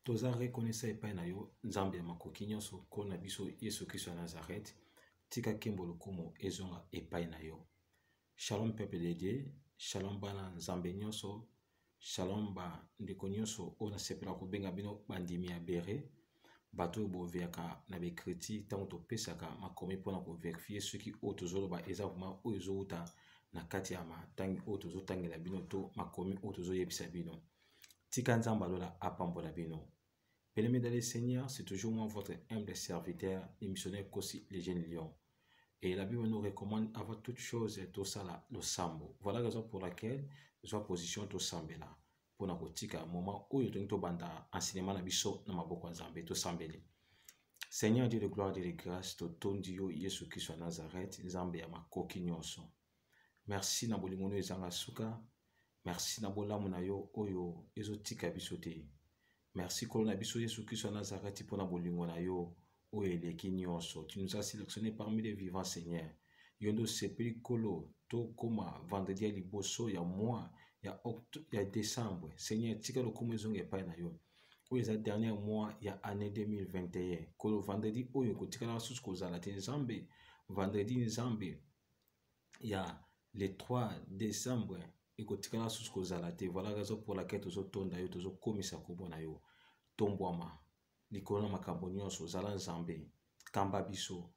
Toza reconnaissant epai na yo, Nzambe ya makoki nyonso, Nkolo na biso Yesu Kristo ya Nazareth. Tika nkembo lokumu ezonga epai na yo. Shalom peuple de Dieu, shalom bana Nzambe nyonso, shalom ba ndeko nyonso oyo nasepela kobenga bino bandimi ya bere, bato oyo boveyaka na baekriti ntango topesaka makomi mpona koverifie soki oyo tozoloba eza vraimen oyo ezowuta na kati ya matangi oyo tozotangela bino to makomi oyo tozoyebisa bino. Tika Nzambe alola apambola bino. Bien-aimé dans le Seigneur, c'est toujours moi, votre humble serviteur, le missionnaire Kosi, le jeune lion. Et la Bible nous recommande avant toute chose, tosala losambo. Voilà la raison pour laquelle nous position tosambela. Pour na kotika moment oyo tolingi tobanda enseignement na biso na maboko ya Nzambe tosambeli. Seigneur Dieu de gloire et de grâce, totondi yo Yesu Kristo ya Nazareth, Nzambe ya makoki nyonso. Merci na bolingo no ezanga suka. Merci na bolamu na yo oyo ezotika biso te. Merci Nkolo na biso Yesu Kristo ya Nazareth mpo na bolingo na yo oyo eleki nyonso. Tu nous as sélectionné parmi les vivants, Seigneur. Yo nde osepeli Nkolo tokoma vendredi ya liboso ya mois ya, ya décembre. Seigneur, tika lokumu ezonga epai na yo. Oyo eza dernier mois ya année 2021. Nkolo, vendredi oyo ekotikala lisusu kozala te Nzambe. Vendredi Nzambe ya le 3 décembre ekotikala susu kozala te. Voilà raison pour laquelle tozotonda yo, tozokomisa kombo na yo. Tombwama likolo na makambo nyonso, zala Nzambe, kamba biso,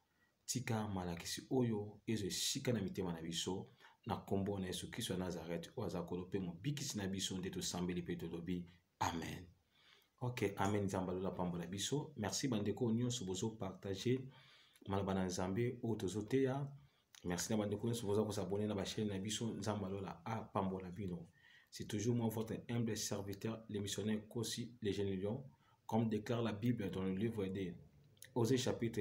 tika malakisi oyo ezwa esika na mitema na biso na kombo na Yesu Kristo ya Nazareth oyo aza Nkolo mpe mobikisi na biso, nde tosambeli mpe tolobi amen. Ok, amen. Nzambe alola pambola biso. Merci bandeko nyonso bozopartage maloba na Nzambe oyo tozoteya. Merci na bandeko nyonso boza kosabone na bachaîne na biso. Nzambe alola apambola bino. C'est toujours moi, votre humble serviteur, le missionnaire Kosi, le jeune lion, comme déclare la Bible dans le livre de Osée chapitre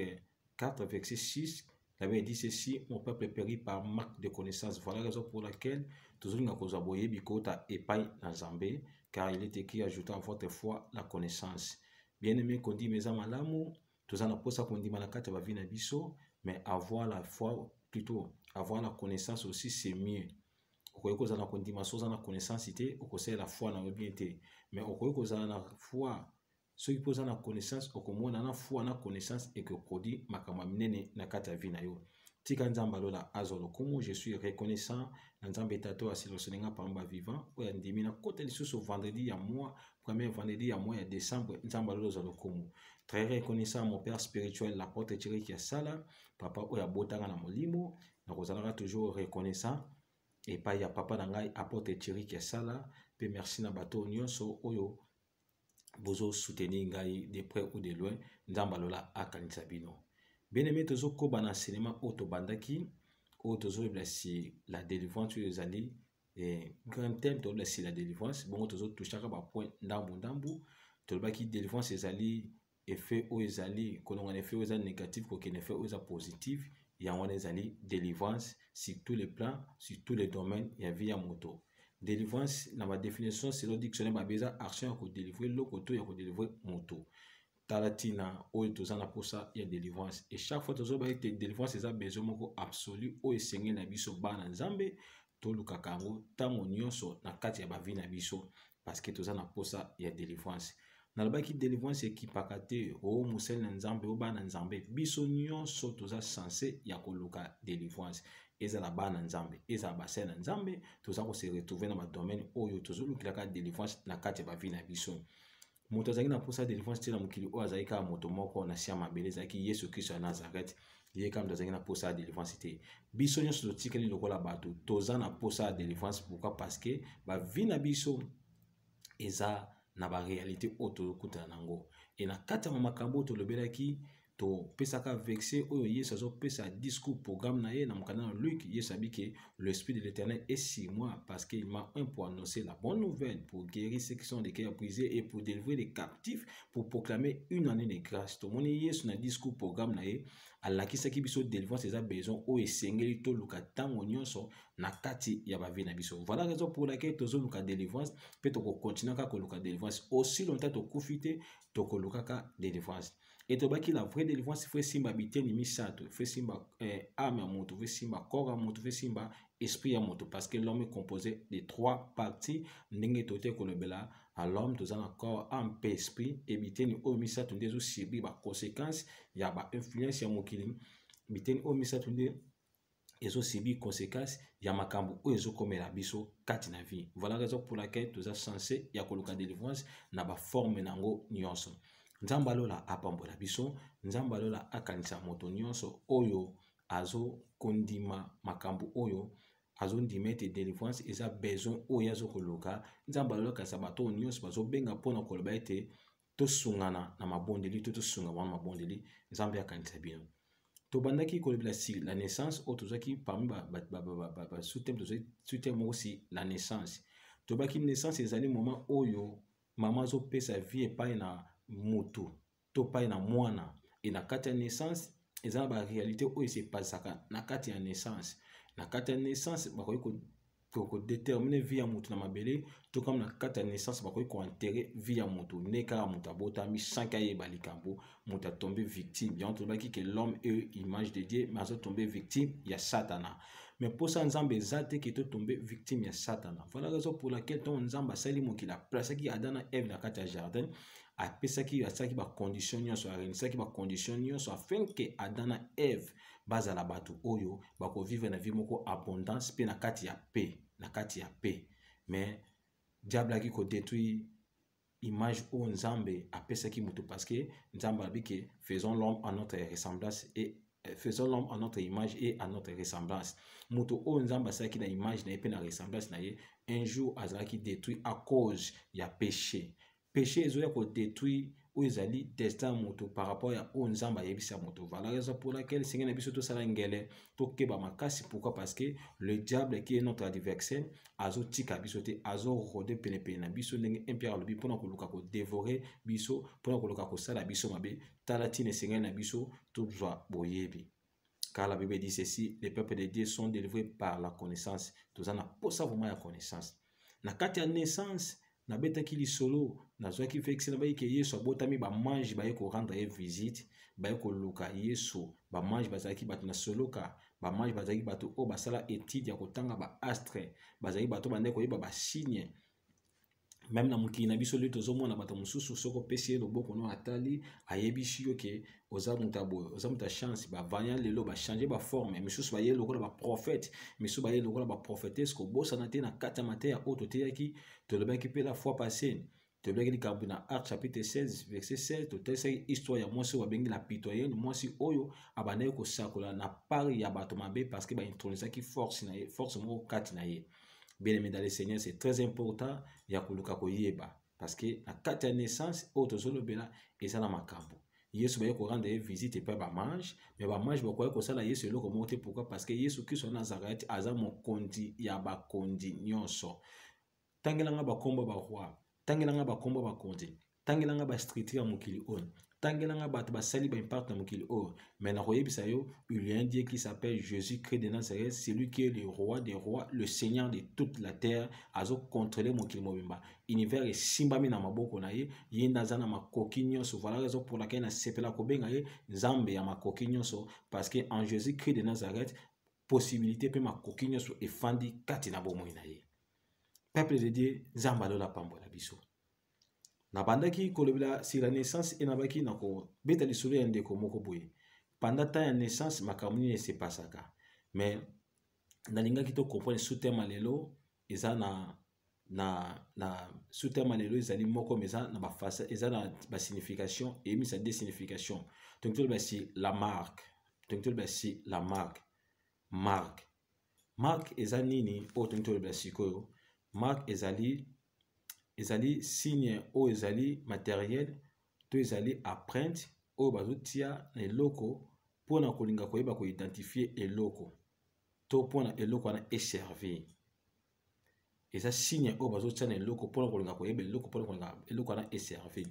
4 verset 6. La Bible dit ceci: mon peuple périt par manque de connaissance. Voilà la raison pour laquelle tozolinga kozwa boyebi kota epai na Nzambe, car il est écrit: ajoutez à votre foi la connaissance. Bien aimé, kondima eza malamu, toza na posa kondima na kati ya bavi na biso, mais avoir la foi, plutôt avoir la connaissance aussi, c'est mieux. Okoki kozala na kondima, so oza na connaissance te, okosalela foi na yo bien te, mais okoki kozala na foi soki mpo oza na connaissance. Okomona na foi na connaissance ekoproduit makambo ya minene na kati ya vie na yo. Tika Nzambe alola azwa lokumu. Je suis reconnaissant na Nzambe Tata oyo asilosone nga parmi bavivant, oyo andimi nakota lisusu vendredi ya mois, premier vendredi ya mois ya décembre. Nzambe alola azwa lokumu. Très reconnaissant à mon père spirituel, l'apôtre Thierry Kiasala, papa oyo abotanga na molimo. Nakozalaka toujours reconnaissant epai ya papa na ngai, apôtre Thierry Kiasala. Mpe merci na bato nyonso oyo bozo soutenir ngai de près ou de loin. Nzambe alola akanisa bino. Bien aimé, tozokoba na enseignement oyo tobandaki, oyo tozoyebela si la délivrance, oyo ezali grand thème. Tolobela si la délivrance, bongo tozotouchaka bapoint ndambu ndambu. Tolobaki délivrance ezali effet oyo ezali kolonga na effet oyo eza négatif, kokende effet oyo eza positif. Yango wana ezali délivrance sur tous les plans, sur tous les domaines ya vie ya moto. Délivrance na badéfinition selon dictionnaire, babe eza action ya kodélivre eloko to ya kodélivre moto. Tala ntina oyo toza na mposa ya délivrance. Et chaque fois tozoba ete délivrance eza besoin moko absolu oyo esengeli na biso bana Nzambe tolukaka yango ntango nyonso na kati ya bavi na biso, parce que toza na mposa ya délivrance. Nalobaki délivrance ekipaka te o mosali na Nzambe, o bana Nzambe. Biso nyonso toza censé ya koluka délivrance. Ezala bana Nzambe, ezala basali na Nzambe, toza kose retrouver na badomaine oyo tozolukelaka délivrance na kati ya bavi na biso. Moto azalaki na mposa ya délivrance te na mokili oyo azalaki kaka moto moko na se ya mabele, ezalaki Yesu Kristo ya Nazareth. Ye kaka moto azalaki na mposa ya délivrance te. Biso nyonso totikali lokola bato toza na mposa ya délivrance. Pourquoi? Parce que bavi na biso eza na baréalité oyo tozokutana nango. E na kati ya makambo oyo tolobelaki, topesaka verset oyo Yesu azopesa discours programme na ye na mokanda na Luc. Yesu abi ke l'esprit de l'Éternel est sur moi parce qu'il m'a oint pour annoncer la bonne nouvelle, pour guérir ceux qui sont des cœurs brisés et pour délivrer les captifs, pour proclamer une année de grâce. Tomoni Yesu na discours programme na ye alakisaki biso délivrance eza besoin oyo esengeli toluka ntango nyonso na kati ya bavi na biso. Voilà raison pour laquelle tozoluka délivrance mpe tokokontinue kaka koluka délivrance aussi longtemps tokufi te, tokolukaka délivrance. E tobaki la vraie délivrance faut esimba biteni misato: faut esimba âme ya moto, faut esimba corps ya moto, faut esimba esprit ya moto, parce que l'homme est composé de trois parties, ndenge tote kolobela. Na l'homme toza na corps, âme mpe esprit. E biteni oyo misato nde ezosubir baconséquence ya bainfluence ya mokili. Biteni oyo misato nde ezosubir conséquence ya makambo oyo ezokomela biso kati na vie. Voilà raison pour laquelle toza censé ya koluka délivrance na baforme na yango nyonso. Nzambe alola apambola biso. Nzambe alola akanisa moto nyonso oyo azokondima makambo oyo, azondima ete délivrance eza besoin oyo azokoluka. Nzambe alola akanisa bato oyo nyonso bazobenga mpona koloba ete tosungana na mabondeli to tosunga bango na mabondeli. Nzambe akanisa bino. Tobandaki kolobela sur la naissance oyo tozwaki parmi basous-thème. Tozwaki sous-thème moko sur la naissance. Tobaki naissance ezali moment oyo mama azopesa vie epai na motu to epai na mwana. E na kati ya naissance eza na baréalité oyo esepasaka na kati ya naissance. Na kati ya naissance bakoki kodéterminer vie ya motu na mabele, to kama na kati ya naissance bakoki koenterrer vie ya motu. Nde kaka moto abotami sans que ayeba likambo, moto atombe victime. Yango tolobaki ke l'homme est image de Dieu, mais azotombe victime ya Satana. Mais mposa Nzambe eza te ke totombe victime ya Satana. Voilà raison pour laquelle ntongo Nzambe asali mokili, aplasaki Adam na Eve na kati ya jardin, apesaki, asalaki bacondition nyonso, arenisaki bacondition nyonso afin ke Adam na Eve bazala bato oyo bakovivre na vie moko abondance mpe na kati ya paix, na kati ya paix. Mais diable aki kodétruire image oyo Nzambe apesaki moto, parce que Nzambe alobi ke faisons l'homme à notre ressemblance et faisons l'homme à notre image et à notre ressemblance. Moto oyo Nzambe asalaki na image na ye mpe na ressemblance na ye, un jour azalaki détruit à cause ya péché. Péché ezoya kodétruire oyo ezali destin ya moto par rapport ya oyo Nzambe ayebisa moto. Voilà raison pour laquelle esengeli na biso tosala ngele, tokeba makasi. Pourquoi? Parce que le diable qui est notre adversaire azotika biso te, azorôder penepene na biso, ndenge 1 Pierre alobi, mpona koluka kodévorer biso, mpona koluka kosala biso mabe. Tala ntina esengeli na biso tozwa boyebi, car la Bible dit ceci: les peuples de Dieu sont délivrés par la connaissance. Toza na posa vraiment ya connaissance. Na kati ya naissance nabetaki lisolo, nazwaki verset, nabaki ke Yesu abotami, bamages baye korendre ye visite, baye koluka Yesu. Bamages bazalaki bato na soloka. Bamages bazalaki bato oyo basala étude ya kotanga baastre, bazalaki bato bandeki koyeba basigne. Même na mokili na biso lelo, tozomona bato mosusu, soki opesi ye loboko no, atali, ayebisi yo ke oza moto ya boye, oza moto ya chance. Bavariant lelo bachange baforme, misusu baye lokola baprophète, misusu baye lokola baprophétesse. Kobosana te, na kati ya mateya oyo toteyaki, tolobaki mpe la fois passée, tolobaki likambo na Acte chapitre 16 verset 16. Totalisaki histoire ya mwasi oyo babengi la pitoyenne, mwasi oyo abandaki kosakola na part ya bato mabe, parce que baintronisaki force na ye, force moko kati na ye. Bien aimé dans le Seigneur, c'est très important ya koluka koyeba, parce que na kati ya naissance oyo tozolobela eza na makambo. Yesu baye korendre ye visite epai bamages, mais bamages bakoki kosala Yesu eloko moko te. Pourquoi? Parce que Yesu Kristo ya Nazareth aza mokonzi ya bakonzi nyonso. Tangelanga bakombo baroi, tangelanga bakombo bakonzi, tangelanga bastructure ya mokili oyo, tangelanga bato basali baimpact na mokili oyo, mais nakoyebisa yo, il y a un Dieu qui s'appelle Jésus-Christ de Nazareth. C'est lui qui est le roi des rois, le seigneur de toute la terre. Azocontrôle mokili mobimba, univers esimbami na maboko na ye. Ye nde aza na makoki nyonso. Voilà raison pour laquelle nasepela kobenga ye Nzambe ya makoki nyonso, parce que en Jésus-Christ de Nazareth, possibilité mpe makoki nyonso efandi kati na bomoi na ye. Peuple de Dieu, Nzambe alola pambola biso. Nabandaki kolobela sur la naissance e nabaki na kobeta lisolo ya ndeko moko boye. Pendant temps ya naissance, makambo nini esepasaka? Mais nalingaki tocomprendre sous-thème lelo. Eza na sous-thème lelo ezali moko, mais eza na bafasa, eza na basignification, eyebisa deux signification. Donc toloba sur la marque. Donc toloba sur la marque. Marque, marque eza nini? Oyo tolingi tolobela sikoyo, marque ezali signe oyo ezali matériel to ezali empreinte oyo bazotia na eloko mpona kolinga koyeba koidentifier eloko to mpona eloko wana eservir. Eza signe oyo bazotia na eloko mpona kolinga koyeba eloko, mpona kolinga eloko wana eservir.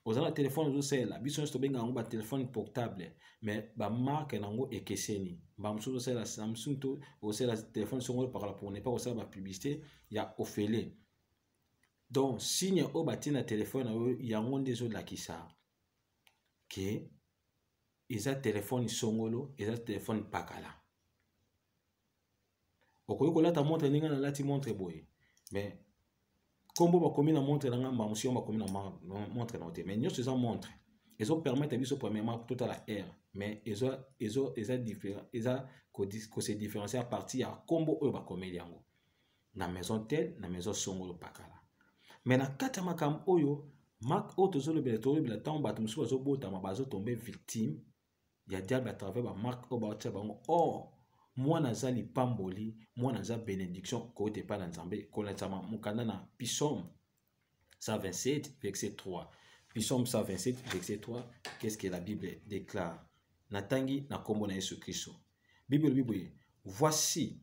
Oza na telefone ozosalela, biso nyonso tobenga yango batelefone portable, mais bamarque na yango ekeseni. Mbala mosusu ozosalela Samsung to ozosalela telefone songolo pakala, pour ne pas kosala bapublicité ya ofele. Donc signe oyo batie na telefone na yo, yango nde ezolakisa ke eza telefone songolo, eza telefone pakala. Okoki kolata montre ndenge nalati montre boye, mais Kombo bakomi na montre na nga, mbala mosusu yango bakomi na montre na yo te, mais nyonso eza montre. Ezopermettre biso premièrement totala heure, mais eza différent, eza kose différencier à partir ya kombo oyo bakomeli yango na maison tel, na maison songolo pakala. Mais na kati ya makambo oyo, marque oyo tozolobela, tozolobela ntango bato mosusu bazobotama, bazotombe victime ya diable à travers bamarque oyo baotia bango. Or mwana aza lipamboli, mwana aza bénédiction koyota epai na Nzambe. Kolandisama mokanda na Psaume 127 verset 3. Psaume 127 verset 3, qu'est-ce que la Bible déclare? Natangi na nkombo na Yesu Kristo. Bible elobi boye: "Voici,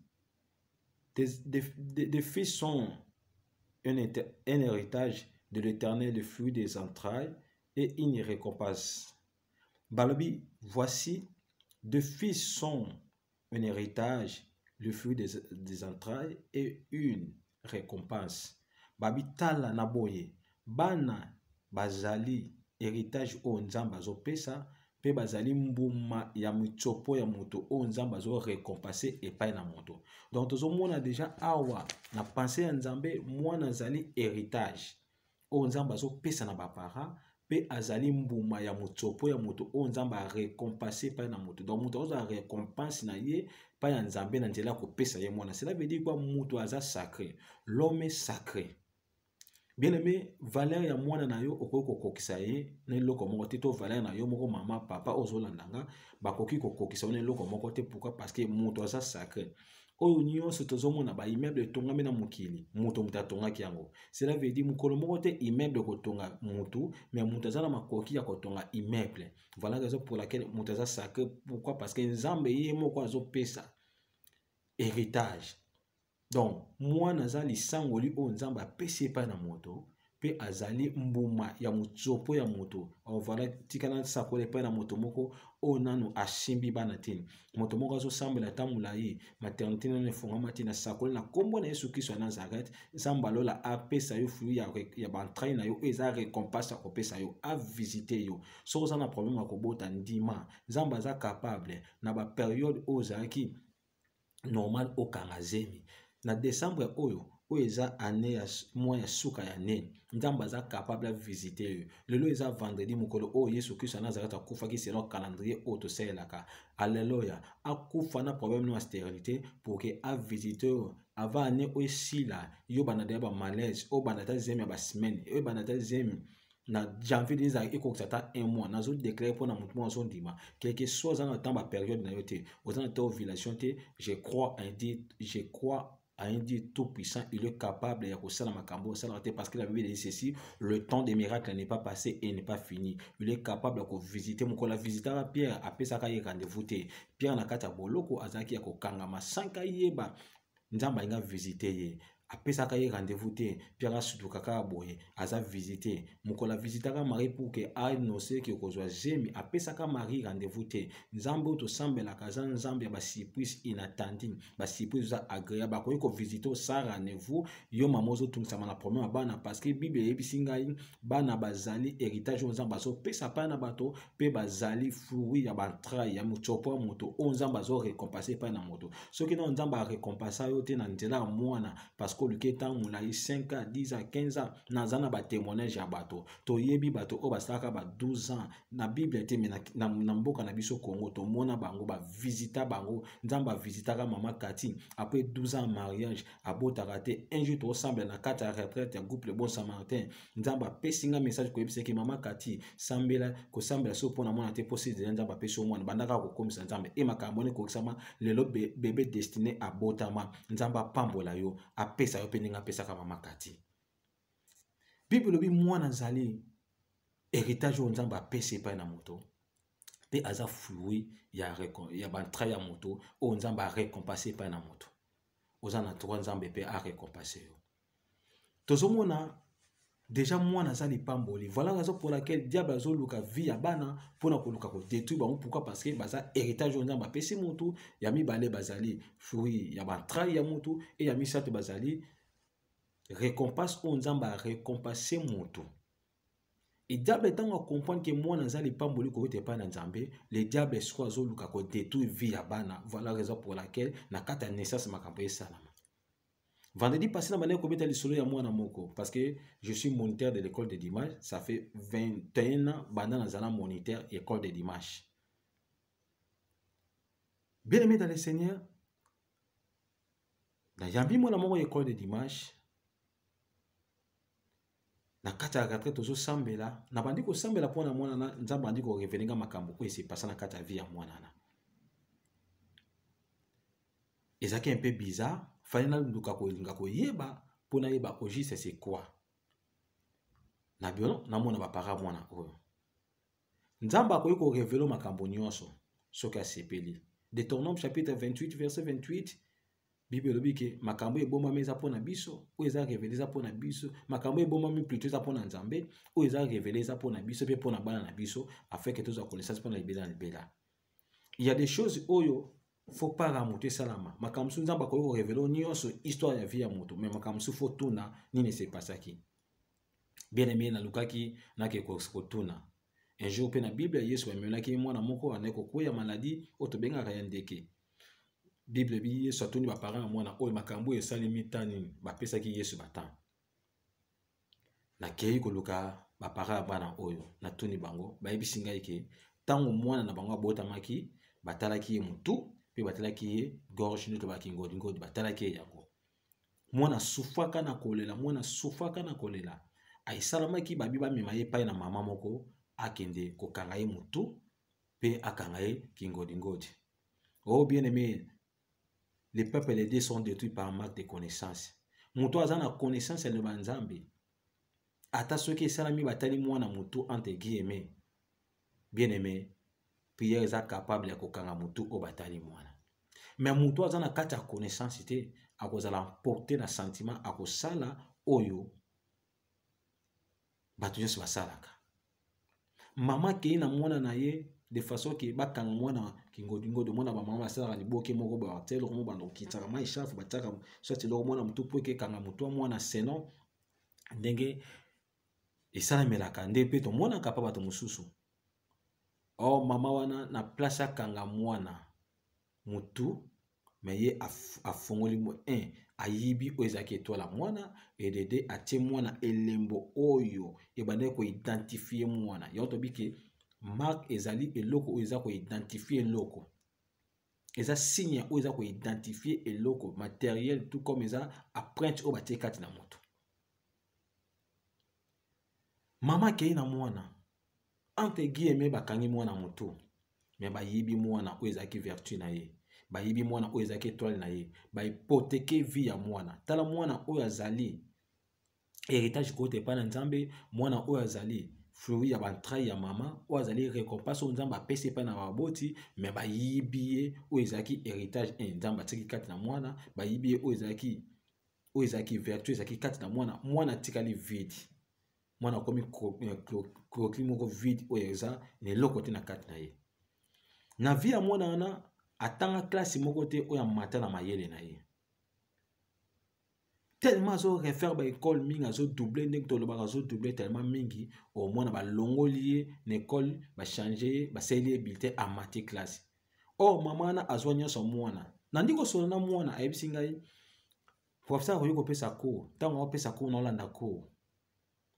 des fils sont un héritage de l'Éternel, le fruit des entrailles et une récompense." Balobi: "Voici, deux fils sont un héritage, le fruit des entrailles et une récompense." Babi: tala na boye, bana bazali héritage oyo Nzambe azopesa, mpe bazali mbuma ya mitsopo ya moto oyo Nzambe azorécompense epai na moto. Donc tozomona déjà awa, na pensée ya Nzambe, mwana azali héritage oyo Nzambe azopesa na baparent, mpe azali mbuma ya motsopo ya moto oyo Nzambe arécompense epai na moto. Donc moto azozwa récompense na ye epai ya Nzambe na nzela ya kopesa ye mwana. Cela veut dire quoi? Moto aza sacré, l'homme est sacré. Bien aimé, valeur ya mwana na yo, okoki kokokisa ye na eloko moko te. To valeur na yo moko, mama, papa ozolanda nga, bakoki kokokisa yo na eloko moko te. Pourquoi? Parce que moto aza sacré. Oyo nyonso tozomona, baimmeuble etongami na mokili, moto atongaki yango. Cela veut dire mokolo moko te immeuble kotonga motu, mais moto aza na makoki ya kotonga immeuble. Voilà raison pour laquelle moto aza sacré. Pourquoi? Parce que Nzambe ye moko azopesa héritage. Donc mwana aza lisangoli oyo Nzambe apesi epai na moto, mpe azali mbuma ya motsopo ya moto. Voilà, tika nasakola epai na moto moko oyo nanu asimbi bana te, moto moko azosambela ata molai, maternité nano efongama te. Nasakoli na nkombo na Yesu Kristo ya Nazareth, Nzambe alola apesa yo fruit ya baentrailles na yo oyo eza récompense ya kopesa yo, avisite yo. Soki oza na problème ya kobota, ndima Nzambe aza capable. Na bapériode oyo ozalaki normal, okanga zemi na décembre oyo eza année ya mois ya suka ya nene, Nzambe aza capable avisite yo. Lelo eza vendredi, mokolo oyo Yesu Kristo ya Nazareth akufaki selon calendrier oyo tosalelaka. Alleluya! Akufa na problème no ya stérilité pour que avisite oyo avant année oyo esila. Yo banda deya bamalaise oyo, banda ata zemi ya basemaine oyo, banda ata zemi na janvier, ezalaki ekokisa ata un mois. Nazodéclare mpona motu moko azondima, quelque soit oza na temps bapériode na yo te, oza na temps ovulation te, je crois un Dieu, je crois à un Dieu tout-puissant, il est capable ya kosala makambo osalaka te, parce que la Bible dit ceci: "Le temps des miracles n'est pas passé et n'est pas fini." Il est capable ya kovisite. Mokolo avisitaka Pierre, apesaka ye rendez-vous te. Pierre na kati ya boloko azalaki ya kokangama sanka yeba Nzambe alinga visite ye, apesaka ye rendez-vous te. Pierre asutuka kaka boye, aza visite. Mokolo avisitaka Marie pour que annonce ke kozwa zemi, apesaka Marie rendez-vous te. Nzambe oyo tosambelaka aza Nzambe ya basurprise inattendu, basurprise eza agréable. Akoki kovisite sans rendez-vous. Yo mama ozotungisama na problème ya bana, parce que Bible eyebisi ngai, bana bazali héritage oyo Nzambe azopesa epai na bato, mpe bazali fruit ya baentrailles ya motsopo ya moto oyo Nzambe azorécompense epai na moto. Soki nano Nzambe arécompensa yo te na nzela ya mwana, parce que oluki ntango molai, 5 ans, 10 ans, 15 ans, naza na batémoignage ya bato. Toyebi bato oyo basalaka ba 12 ans na Bible te, mais na mboka na biso Congo tomona bango, bavisita bango. Nzambe avisitaka mama Kati après 12 ans mariage, abotaka te. Un jour tozosambela na kati ya retraite ya groupe Le Bon Samaritain, Nzambe apesi nga message koyebisaki mama Kati: "Sambela, kosambela so mpona mwana te, mpo si Nzambe apesi yo mwana, bandaka kokomisa Nzambe." E makambo wana ekokisama lelo, bébé Destiné abotama. Nzambe apambola yo, apesa yo mpe ndenge apesaka mama Kati. Bible elobi mwana azali héritage oyo Nzambe apesi epai na moto, mpe aza fruit ya baentrailles ya moto oyo Nzambe arécompense epai na moto. Oza na droit Nzambe mpe arécompense yo. Tozomona déjà mwana aza lipamboli. Voilà raison pour laquelle diable azoluka vie ya bana mpona koluka kodétruire bango. Pourquoi? Parce que baza héritage oyo Nzambe apesi motu. Ya mibale, bazali fruit ya baentrailles ya motu. E ya misato, bazali récompense oyo Nzambe arécompense motu. E diable, ntango acomprendre ke mwana aza lipamboli koyota epai na Nzambe, le diable sikoyo azoluka kodétruire vie ya bana. Voilà raison pour laquelle na kati ya naissance makambo esalama. Vendredi passé, na kobeta lisolo ya mwana moko parce que je suis moniteur de l'école de dimanche. Ça fait 21 ans banda nazala moniteur école de dimanche. Bien-aimé dans le Seigneur, nayambi mwana moko école de dimanche. Na kati ya retraite tozosambela, nabandi kosambela mpo na mwana na Nzambe andi korévéler nga makambo oyo esepasa na kati ya vie ya mwana na. Ezalaki un peu bizarre, fallait naluka kolinga koyeba mpo nayeba au juste c'est quoi. Na biono namona baparents mwana oyo. Nzambe akoki korévéler makambo nyonso soki asepeli. Deutéronome chapitre 28 verset 28, Bible elobi ke makambo ebombami eza mpona biso, oyo eza révélé eza mpona biso. Makambo ebombami plutôt eza mpona Nzambe, oyo eza révélé eza mpona biso mpe mpona bana na biso, afin que tozwa connaissance mpona libela na libela. Il y a des choses oyo faut para moto esalama. Makambo mosusu Nzambe akoki korévéler nyonso, histoire ya vie ya moto, mais makambo mosusu faut tuna nini esepasaki. Bien aimé, nalukaki nake kotuna. Un jour mpe na Bible, Yesu amelaki mwana moko andaki kokwea maladie oyo tobengaka ya ndeke. Bible ebi Yesu atuni baparents ya mwana oyo makambo oyo esalemi ta nini. Bapesaki Yesu batemps. Nakei koluka baparents ya bana oyo, natuni bango, bayebisi ngai ke ntango mwana na bango abotamaki, batalaki ye motu mpe batalaki ye gorge, nde tobaki ngodingodi. Batalaki ye yango, mwana asufaka na kolela, mwana asufaka na kolela. Esalamaki babi bamema ye epai na mama moko, akende kokanga ye motu mpe akanga ye kingodingodi. Oh bien aimé, les peuples, les deux sont détruits par manque de connaissance. Moto aza na connaissance ya liloba Nzambe, ata soki esalami batali mwana motu, entre guillemets, bien aimé, prière eza capable ya kokanga motu oyo batali mwana. Mais motu aza na kati ya connaissance te, akozala emporté na sentiment, akosala oyo bato nyonso basalaka. Mama akei na mwana na ye de façon ke bakanga mwana kingodingodi. Mwana, bamama basalaka liboke moko, batia eloko moko, banda kokitaka mai chafe, batiaka soit eloko mwana motu po ekekanga motu wa mwana. Sinon ndenge esalamelaka nde mpe tomonaka mpa bato mosusu. Or mama wana, na place akanga mwana motu, mais ye afongoli 1, ayibi oyo ezalaki étoile ya mwana, et atie mwana elembo oyo ebandaki koidentifier mwana. Yango tobi ke marque ezali eloko oyo eza koidentifier eloko, eza signe oyo eza koidentifier eloko matériel, tout comme eza empreinte oyo batie kati na moto. Mama akei na mwana, entre guillemets, bakangi mwana motu, mais bayibi mwana oyo ezalaki vertu na ye, bayibi mwana oyo ezalaki étoile na ye, bahypothéquer vie ya mwana. Tala, mwana oyo azali héritage kota epai na Nzambe, mwana oyo azali fruit ya baentrailles ya mama, oyo azali récompense oyo Nzambe apesi epai na baboti, mais bayibi ye oyo ezalaki héritage e Nzambe atiaki kati na mwana. Bayibi ye oyo ezalaki vertu ezalaki kati na mwana. Mwana atikali vide, mwana akomi croquis moko vide oyo eza na eloko te na kati na ye. Na vie ya mwana wana, atanga klase moko te oyo amata na mayele na ye, tellement azorefaire baécole mingi, azodoubler, ndenge tolobaka, azodoubler tellement mingi. Omona balongoli ye na école, bachanger ye, basaleli ye bulletin, amati classe. Or mama wana azwa nyonso mwana. Nandi kosolola na mwana, ayebisi ngai: "Professeur akoki kopesa cours, ntango akopesa cours, naolanda cours,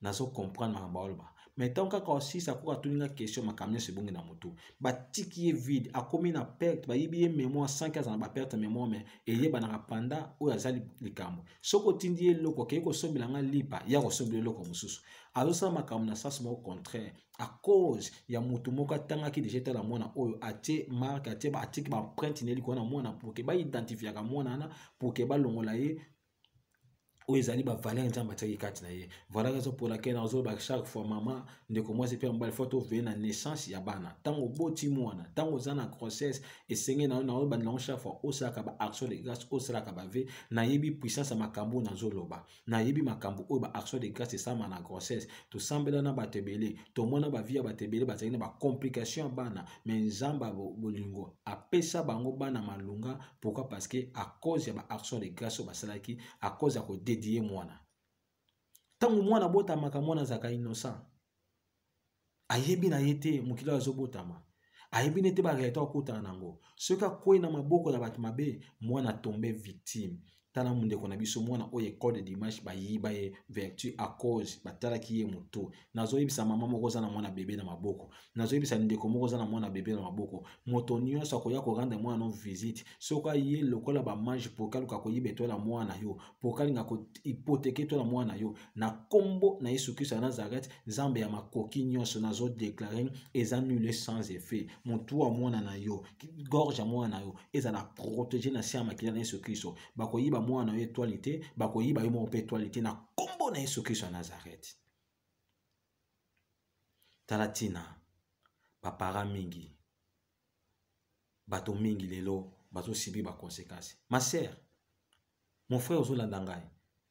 nazocomprendre makambo aloba, mais ntango kaka osisa cours, atuni nga question, makambo nyonso ebongi na motu." Batiki ye vide, akomi na perte, bayibi ye mémoire sans ke aza na baperte mémoire, mais eyebanaka panda oyo aza likambo. Soki otindi ye eloko, akei kosombela nga lipa, ya kosombela eloko mosusu, azosala makambo na sens moko contraire, à cause ya motu moko atangaki déjà etala mwana oyo, atie marque, atie, atiki baempreinte na ye likolo na mwana pour ke baidentifiaka mwana wana, pour ke balongola ye oyo ezali bavaleur Nzambe atiaki kati na ye. Voilà raison pour laquelle nazoloba chaque fois, mama, ndeko mwasi mpe mobali, faut toveiller na naissance ya bana. Ntango oboti mwana, ntango oza na grossesse, esenge na yo obandela yango chaque fois, osalaka baaction de grâce, osalaka bavœux. Nayebi puissance ya makambo oyo nazoloba, nayebi makambo oyo baaction de grâce esalama na grossesse. Tosambela na bato ebele, tomona bavie ya bato ebele bazali na bacomplication ya bana, mais Nzambe ya bolingo apesa bango bana malunga. Pourquoi? Parce que à cause ya baaction de grâce oyo basalaki, à cause ya kodédier mwana. Ntango mwana abotamaka, mwana azalaka innocent, ayebi na ye te mokili oyo azobotama, ayebi nete baréalité akutana nango. Soki akwei na maboko na bato mabe, mwana tombe victime. Tala ndeko na biso mwana oyo école de dimanche bayiba ye vertu à cause batalaki ye moto. Nazoyebisa mama moko oza na mwana bebe na maboko, nazoyebisa ndeko moko oza na mwana bebe na maboko, moto nyonso akoya korendre mwana no visite, soki aye lokola bamange poka aluka koyiba etoile ya mwana yo, poka alinga kohypotheke etoile ya mwana yo, na kombo na Yesu Kristo ya Nazareth, Nzambe ya makoki nyonso, nazodeklare eza nul sans effet. Motu ya mwana na yo, gorge ya mwana na yo ezala protege na se ya makila na Yesu Kristo. Bakoyiba mwana na yo etoile te, bakoyiba yo moko mpe etoile te, na kombo na Yesu Kristo ya Nazareth. Tala ntina bapara mingi, bato mingi lelo bazosibi ba conséquences. Ma sœur, mon frère, ozolanda ngai,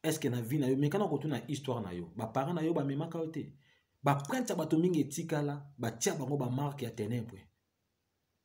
est-ce que na vie na yo mekana kotuna histoire na yo, baparent na yo bamemaka yo te, baprinte ya bato mingi etikala, batia bango bamarke ya ténèbre.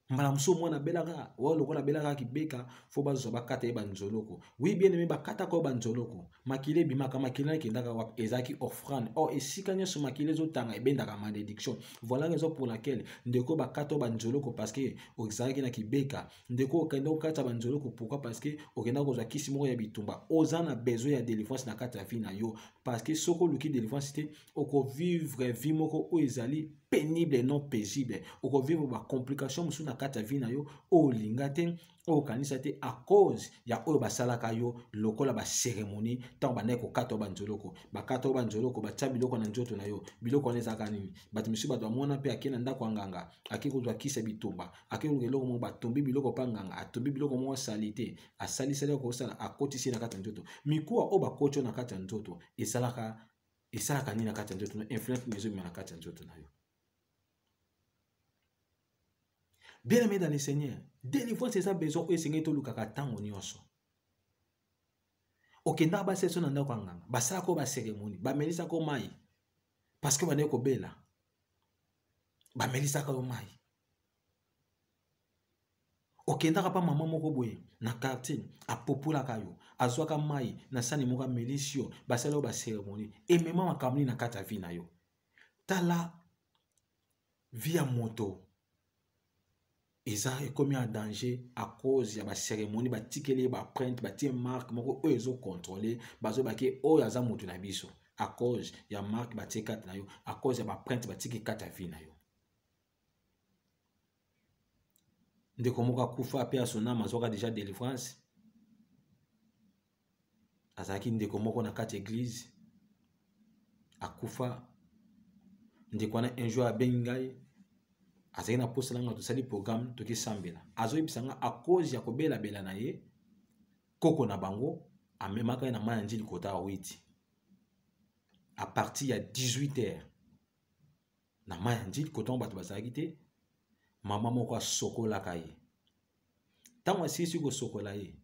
Mbala mosusu mwana abelaka oyo lokola abelaka kibeka, fo bazwa bakata ye banzoloko. Oui, bien aimé, bakataka oyo banzoloko, makila ebimaka, makila ekendaka wapi? Ezalaki offrande. Or esika nyonso makila ezotanga ebendaka malédiction. Voilà raison pour laquelle ndeko bakata oyo banzoloko parce que ozalaki na kibeka. Ndeko okenda kokata banzoloko pourquoi? Parce que okenda kozwa kisi moko ya bitumba. Oza na besoin ya délivrance na kati ya vie na yo, parce que soki oluki délivrance te, okovivre vie moko oyo ezali pénible et non paisible. Okovivre bacomplication mosusu na kati ya vie na yo oyo olinga te, oyo okanisa te, à cause ya oyo basalaka yo lokola bacérémonie ntango bandaki kokata oyo banzoloko. Bakata oyo banzoloko, batia biloko na nzoto na yo. Biloko wana ezalaka nini? Bato misusu, bato bamona mpe ake na ndako ya nganga, ake kozwa kisi ya bitumba, ake koluka eloko moko, batombi biloko mpa nganga, atombi biloko moko asali te, asalisali akosala, akotisi na kati ya nzoto. Mikuwa oyo bakoti oyo na kati ya nzoto esalaka nini na kati ya nzoto na influence nini ezobima na kati ya nzoto na yo? Bien aimé dans le Seigneur, délivrance eza besoin oyo esengeli tolukaka ntango nyonso. Okendaka baseso na ndako ya nganga, basalaka oyo baseremoni, bamelisaka yo mai parce que bandaki kobela, bamelisaka yo mai. Okendaka pa mama moko boye na quartier, apopolaka yo, azwaka mai na sani moko, amelisi yo, basala yo baseremoni. Emema makambo nini na kati ya vie na yo? Tala vie ya moto eza ekomi en danger à cause ya bacérémonie batikeli ye, baprinte batie marque moko oyo ezocontrole, bazobaki oyo aza moto na biso à cause ya marque batie kati na yo, à cause ya baprinte batiki kati ya vie na yo. Ndeko moko akufa mpe asonama, azwaka déjà délivrance, azalaki ndeko moko na kati église, akufa. Ndeko wana un jour abengi ngai, azalaki na posa na ngai, tosali programme, tokisambela. Azoyebisa nga à cause ya kobelabela na ye, koko na bango amemaka ye na mai ya Njili kota ya 8 à partir ya 18 heures na mai ya Njili kota bato bazalaki te. Mama moko asokolaka ye. Ntango asilisi kosokola ye,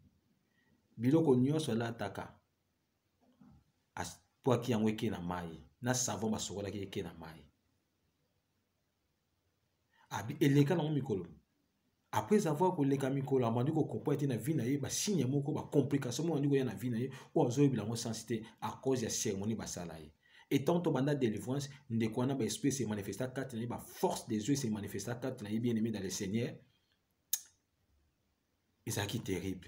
biloko nyonso alataka apwaki yango eke na mai, na savon basokolaki eke na mai. Eleka nango mikolo. Après avoir koleka mikolo, abandi kocomprendre te na vie na ye basigne moko, bacomplication moko bandi koya na vie na ye oyo azoyebela yango sensi te à cause ya cérémonie basala ye. Etant tobanda délivrance, ndeko wana baesprit se manifesta kati na ye, baforce des eaux se manifesta kati na ye. Bien aimé dans le Seigneur, ezalaki terrible,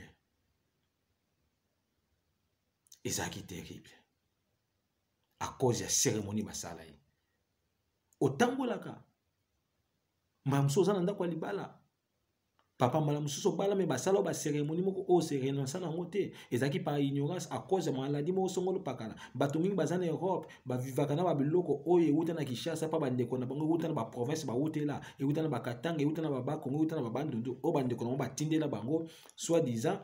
ezalaki terrible à cause ya cérémonie basala ye. Otambolaka mbala mosusu oza na ndako ya libala, papa, mbala mosusu obala, me basala oyo bacérémonie moko oyo se renonça nango te, ezalaki par ignorance à cause ya maladie moko songolo pakala. Bato mingi baza na Europe, bavivaka na babiloko oyo ewuta na Kinshasa mpa bandeko na bango, ewuta na baprovince bawutela, ewuta na Bakatanga, ewuta na Babakongo, ewuta na Babandundu, oyo bandeko na bango batindela bango soit disant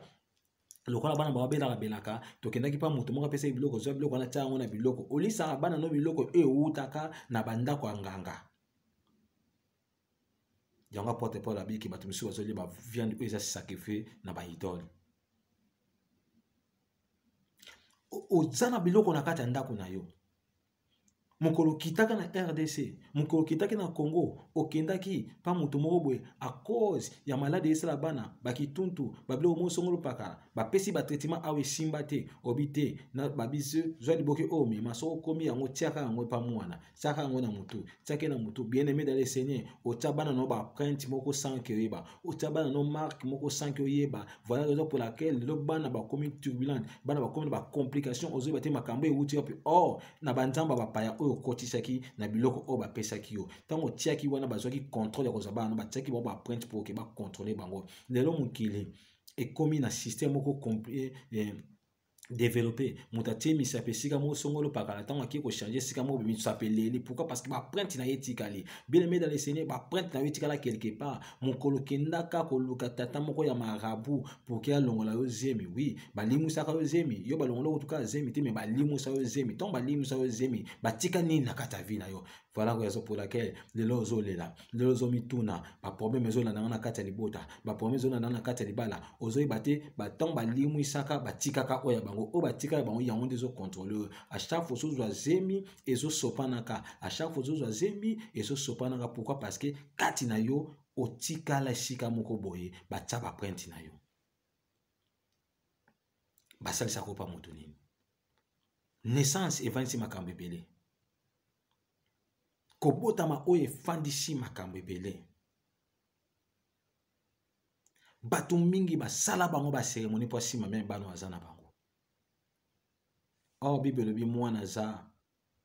lokola bana babelaka belaka, tokendaki mpa moto moko apesa biloko, zwa biloko wana, tia yango na biloko, olisaka bana no biloko oyo ewutaka na bandako ya nganga. Yango apôtre Paul abiki bato misusu bazolia baviande oyo eza sacrifie na baidole. Oza na biloko na kati ya ndako na yo. Mokolo okitaka na RDC, mokolo okitaki na Congo, okendaki pa moto moko boye à cause ya malade esala bana bakituntu babiloko moko songolo pakala, bapesi ba traitement awa esimba te, obi te na babisi zwa liboke oyo mema, soki okomi yango tiaka yango epa mwana, tiaka yango na motu, tiaka na motu. Bien aimé dans le Seigneur, otia bana no ba empreinte moko sans que oyeba, otia bana no marque moko sans que oyeba. Voilà la raison pour laquelle lelo bana bakomi turbulente, bana bakomi na ba complications, ozoyeba te makambo ewuti wapi. Or na banzamba bapaya oyo okotisaki na biloko oyo bapesaki yo, ntango otiaki wana bazwaki contrôle ya kozwa bana, batiaki bango ba empreinte pour ke bacontrôle bango. Lelo mokili ekomi na système moko développé, moto atie misapi esika moko songolo pakala, ntango akie kochange esika moko misapi eleli. Pourquoi? Parce que baempreinte na ye etikali. Bien aimé dans le Seigneur, baempreinte na yo etikala quelque part. Mokolo kendaka koluka tata moko ya marabu pour ke alongola yo zemi, oui, balimwisaka yo zemi, yo balongola kotuka zemi te, mais balimwisa yo zemi. Ntango balimwisa yo zemi, batika nini na kati ya vie na yo? Voilà raison pour laquelle lelo ozolela, lelo ozomituna, baproblème ezolanda nga na kati ya libota, baproblème ezolanda nga na kati ya libala, ozoyeba te. Batango balimwisaka, batikaka oyo ya bango, oyo batika ya bango, yango nde ezocontrôle oyo. À chaque fois ozozwa zemi, ezosopanaka. À chaque fois ozozwa zemi, ezosopanaka. Pourquoi? Parce que kati na yo otikala esika moko boye, batia baempreinte na yo. Basalisaka opa moto nini? Naissance evandisi makambo ebele, kobotama oyo efandisi makambo ebele. Bato mingi basala bango baseremonie mpo asima me bana aza na bango. Or Bible elobi mwana aza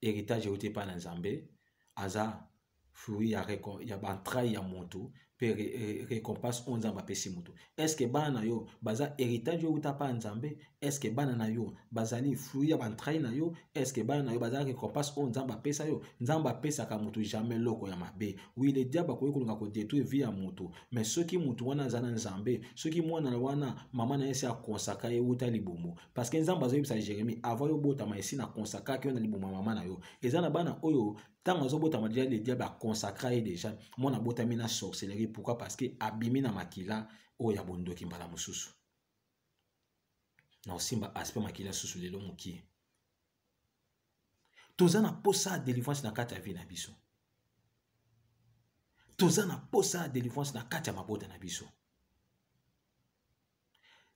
héritage euti epai na Nzambe, aza fruit ya baentraille ya motu mpe récompense oyo Nzambe apesi motu. Est-ce bana na yo baza héritage oyo euta epai ya Nzambe? Est-ce bana na yo bazali fruit ya baentraille na yo? Est-ce bana na yo baza récompense oyo Nzambe apesa yo? Nzambe apesaka motu jamais eloko ya mabe. Oui, le diable akoki kolinga kodétruire vie ya motu, mais soki motu wana aza na Nzambe, soki mwana wana mama na ye esi akonsaka ye wuta libumu, parce que Nzambe azoyebisa Jérémie: avant yo botama, esi na consacraki yo na libumu ya mama na yo. Eza na bana oyo ntango azobotama déjà, le diable aconsacra ye déjà. Mwana abotami na sorcellerie. Pourquoi? Parce que abimi na makila oyo ya bondoki. Mbala mosusu na osimba aspect makila susu. Lelo mokie toza na posa ya délivrance na kati ya vie na biso, toza na posa ya délivrance na kati ya mabota na biso.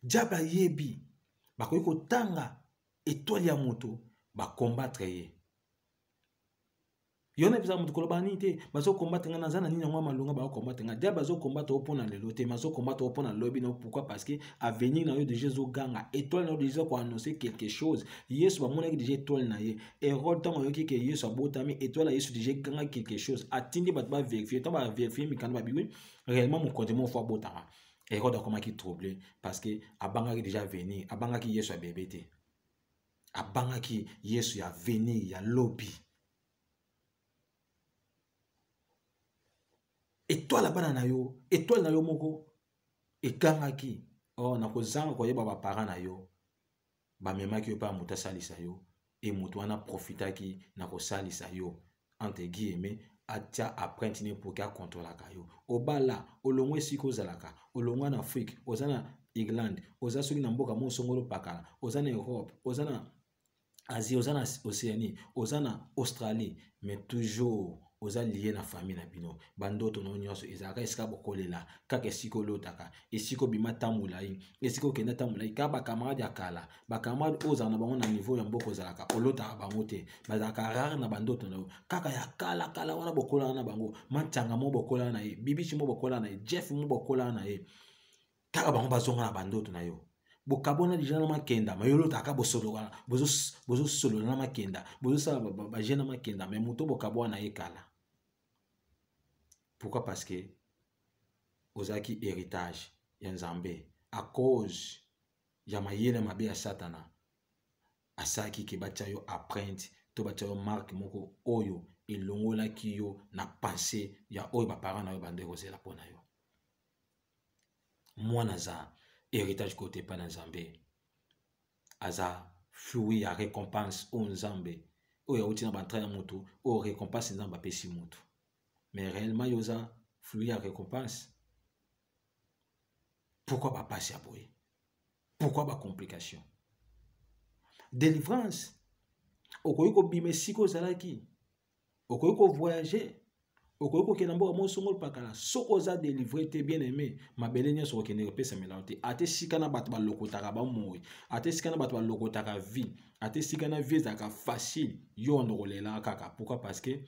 Diable ayebi bakoki kotanga étoile ya moto, bakombattre ye. Yo na bisa moto koloba nini te, bazokombattre nga, naza na nini yango ya malonga bazokombattre nga? Diable azokombattre yo mpona lelo te, mais azokombattre yo mpona lobi no. Pourquoi? Parce que avenir na yo déjà ezoganga, étoile na yo déjà koannonce quelque chose. Yesu bamonaki déjà étoile na ye. Hérode, ntango ayoki ke Yesu abotami, étoile ya Yesu déjà eganga quelque chose, atindi bato bavérifie. Ntango bavérifie mikanda, babiwi réellement mokonzi moko fo abotama. Hérode akomaki troublé parce que abangaki déjà avenir, abangaki Yesu ya bebe te, abangaki Yesu ya avenir, ya lobi. Étoile ya bana na yo, étoile na yo moko egangaki. Or na kozanga koyeba, baparent na yo bamemaki yo mpe ya moto asalisa yo, e moto wana profitaki na kosalisa yo, entre guillemets, atia empreinte ne pour ke akontrolaka yo. Obala, olongwa esika ozalaka, olongwa na Afrique, oza na Irlande, oza soki na mboka moko songolo pakala, oza na Europe, oza na Asie, oza na Océanie, oza na Australie, mais toujours oza lié na famille na bino. Bandoto no nyonso ezalaka esika bokolela, kaka esika olotaka, esika obima ta molai, esika okenda ta molai, kaka bakamarade ya kala, bakamarade oyo ozala na bango na niveau ya mboka ozalaka, olotaka bango te, bazalaka rare na bandoto na yo. Kaka ya kala kala wana bokolana na bango, Matianga mo bokolana na ye, Bibishi mo bokolana na ye, Jeff mo bokolana na ye, kaka bango bazonga na bandoto na yo. Bokabwana deja na Makenda, ma yo olotaka bosolola, bozosolola na Makenda, bozosala baje na Makenda, mais moto bokabwana ye kala. Pourquoi? Parce que ozalaki héritage ya Nzambe, à cause ya mayele mabe ya Satana asalaki ke batia yo empreinte to batia yo marque moko oyo elongolaki yo na pensée ya oyo baparent na yo bande kozela mpo na yo. Mwana aza héritage kote epai na Nzambe, aza fruit ya récompense oyo Nzambe, oyo awuti na baentraille ya motu, oyo récompense Nzambe apesi motu. Mais réellement yo oza fruit ya récompense? Pourquoi bapasi ya boye? Pourquoi bacomplication? Délivrance, okoki kobima esika ozalaki. Okoki kovoyage, okoki kokende mboka moko songolo pakala, soki oza délivre te, bien aimé, mabele nyonso okokende kopesamela yo te. Ata esika na bato balokotaka bamoi, ata esika na bato balokotaka vie, ata esika na vie ezalaka facile, yo ndo kolela kaka. Pourquoi? Parce que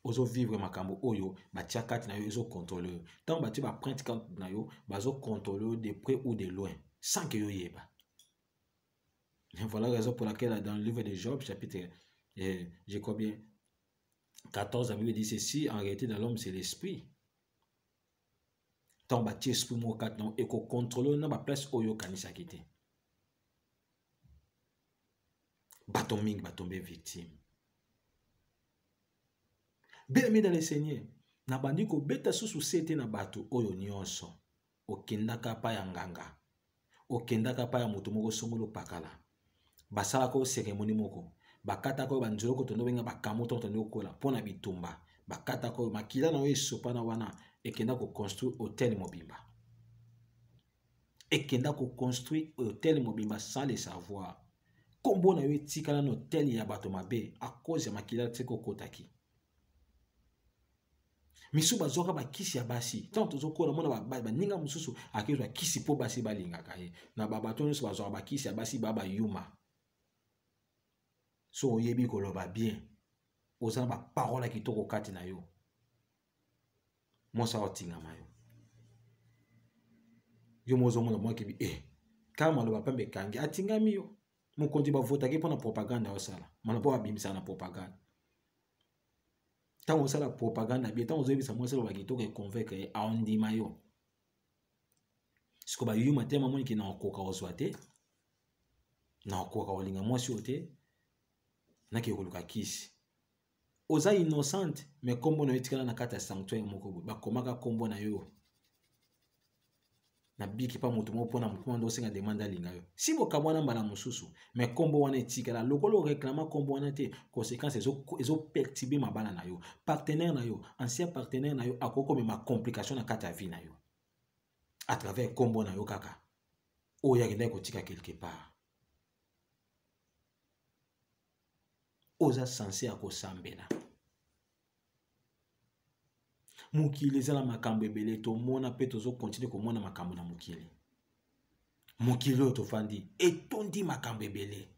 ozovivre makambo oyo batia kati na yo, ezocontrôle yo. Ntango batie baprinte kati na yo, bazocontrôle yo de près ou de loin sans que yo yeba. Voilà la raison pour laquelle dans le livre de Job, chapitre, je crois bien, 14, la Bible dit ceci: en réalité, dans l'homme, c'est l'esprit. Tant batie esprit moko kati na yo, ekocontrôle na baplace oyo okanisaki te. Bato mingi batombe victime. Bien-aimé dans le Seigneur, nabandi kobeta susu sete na bato oyo nyonso. Okendaka pa ya nganga, okendaka pa ya moto moko songolo pakala, basalaka oyo cérémonie moko, bakataka oyo banzoloko tondo benga bakamo to tondo kola mpo na bitumba, bakataka oyo makila na oyo esopana wana, ekenda koconstruire hôtel mobimba, ekenda koconstruire hôtel mobimba sans le savoir. Kombo na yo etikala na hôtel ya bato mabe à cause ya makila te kokotaki. Misu bazwaka bakisi ya basi. Ntango tozokola, mona baninga mosusu akezwa kisi mpo basi balingaka ye. Na babato nyonso bazwaka bakisi ya basi ba bayuma. So oyebi koloba bien, oza na baparole ya kitoko kati na yo, mwasi aotingama yo, yo mo ozomona mwakebi kaka maloba pambe ekangi, atingami yo. Mokonzi bavotaki mpona propagande osala mana mpo babimisaka na propagande. Ntango osala propagande bien, ntango ozoyebisa mwasi aloba kitoko, econvaincre ye, aondima yo. Siko bayuma te, mamoniki na okoka kozwa te, na okoka kolinga mwasi oyo te, nake koluka kisi. Oza innocente, mais kombo na yo etikala na kati ya sanctuaire moko boye, bakomaka kombo na yo na biki pa moto moko mpona moto wana osenga demande alinga yo. Si bokabwana mbala mosusu, mais kombo wana etikala. Lokola oreklama kombo wana te, conséquence ezoperturbe mabala na yo. Partenaire na yo, ancien partenaire na yo, akoki komema complication na kati ya vie na yo à travers kombo na yo kaka oyo akendaki kotika quelque part. Oza censé ya kosambela. Mokili eza na makambo ebele, tomona mpe tozokontinue komona makambo na mokili. Mokili oyo tofandi etondi makambo ebele.